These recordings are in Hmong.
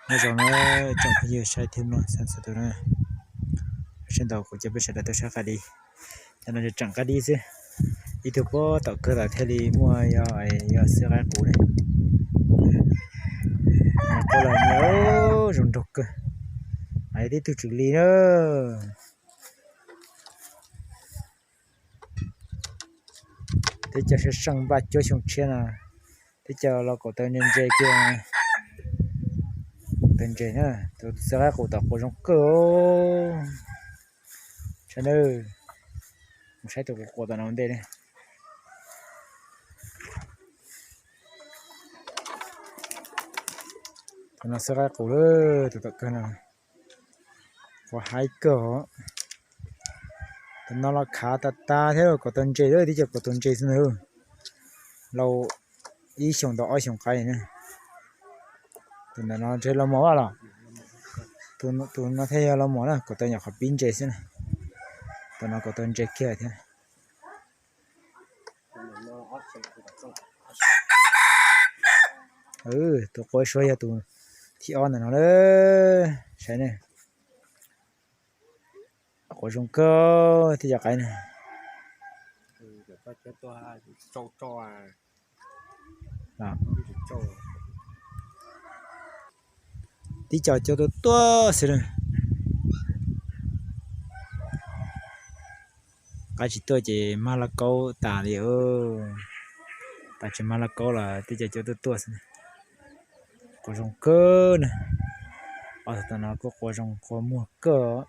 Nyob zoo na tsoom phooj ywg saib thiab mloog txhua tus na. Sawv ntawm kuv coj peb sawv daws tuaj saib qaib dib. Cov no tseem qaib dib xwb. Ib tug puag tom kawg tom thiaj li muaj yog, yog xwb qaib qus ne. Qaib los nyiam zoo nraug kawg. Tib tug tswv li na. Teb chaws seej seej npaj cuab xyoo tshiab no, teb chaws los kaum taw ntse ntse kiag. Taw ntse na, tus xwb qaib qus tom quas zoo kawg. Saib na, mus saib tus quas quas tom no ua ntej ne. Tus no xwb qaib qus lawm, tus tom kawg no. Quas haib kawg. Tus no los khav tas tas thiab, kaum taw ntse lawm, tib co kaum taw ntse xwb ntag. Laus ib xyoos tau ob xyoos qaib ne. Tus ntawm no ntshe los mos los? Tus no thiaj yog los mos na, kaum taw nyuam qhuav pib ntse xwb na. Tus no kaum taw ntse kiag thiab. Tus quas suav yog tus thib ob ntawm no lawm, saib ne. Quas zoo kawg thiab cov qaib ne. Tib co cuab tuaj tuaj xwb. Qaib tsis tuaj ces mag lauj kaub tas li. Tas tsis mag lauj kaub los tib co cuab tuaj tuaj xwb. Quas zoo kawg na. Ob tug tom no kuj quas zoo quas muag kawg.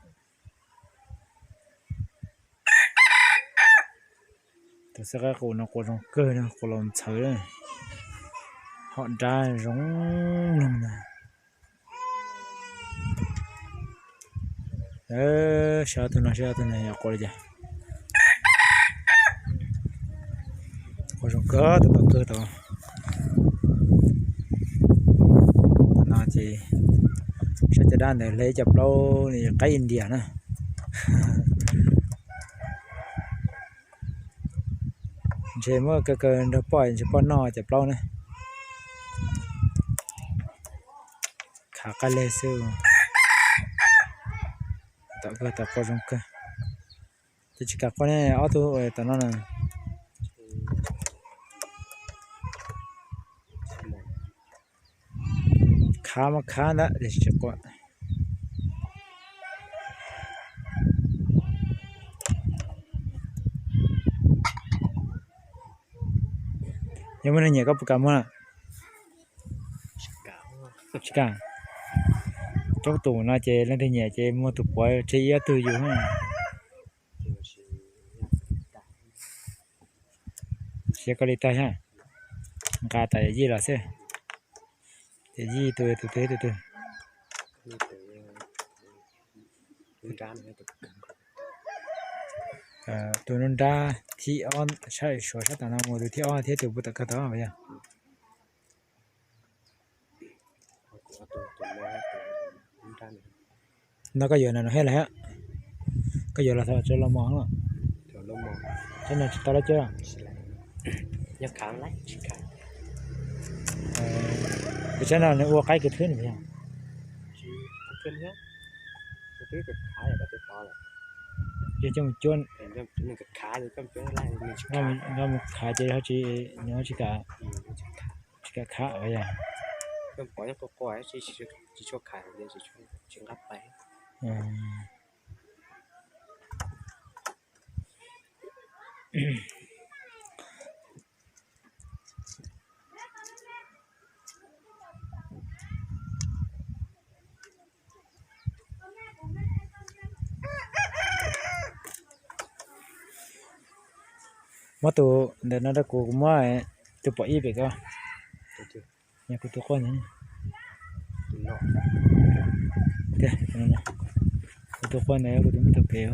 Tus xwb qaib qus no quas zoo kawg na, quas los ntxhawv, hom nrab zoo mloog ntag. Saib ob tug no, saib ob tug no yog quas li cas. Quas zoo kawg, tus tom kawg tod. Tus no ces saib caj dab ntawd hle ib co plaub li qaib India na. Ntshe muab kaw kaw nrog poj, ntshe poj noj cov plaub na. Khav qab leg xwb. Tom kawg, tom quas zoo kawg. Ces tsis kam quaj ne, ob tug tom no na. Khav mas khav ntag, tsis quaj. Yog muaj neeg nyiam koj puas kam muag? Tsis kam. Coob tus no ces leej twg nyiam ces muag tus puav tseg ib ob tug yus. Siab koj li tag thiab. Nqa tas yawm yij los xwb. Yawm yij tus, tus twg tus twg? Tus nruab nrab thib ob, saib suav sab tom no mus tus thib ob thiab tus puag tom kawg tod yog. No koj yuav no thiab lawm. Koj yuav los thaum tseem los mos. Tseeb no tsis tau lab cab. Tus tseeb no nws ua qaib kawg thwb nws yog. Yog coj mus cuab, nqa mus khav ces nws ho tsis kam, tsis kam khav yog. Muab tus ntawm no rau kuv, kuv muab tus pom ib pem ko. Yog kuv tus quaj ntawd. Tiag, kuv tus quaj ntawd kuv tus muab tau pem.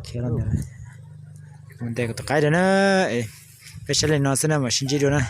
Khiav los ntawd, mus ntes kuv tus qaib rau na. Peb saib li no xwb na, mam sib ntsib dua na.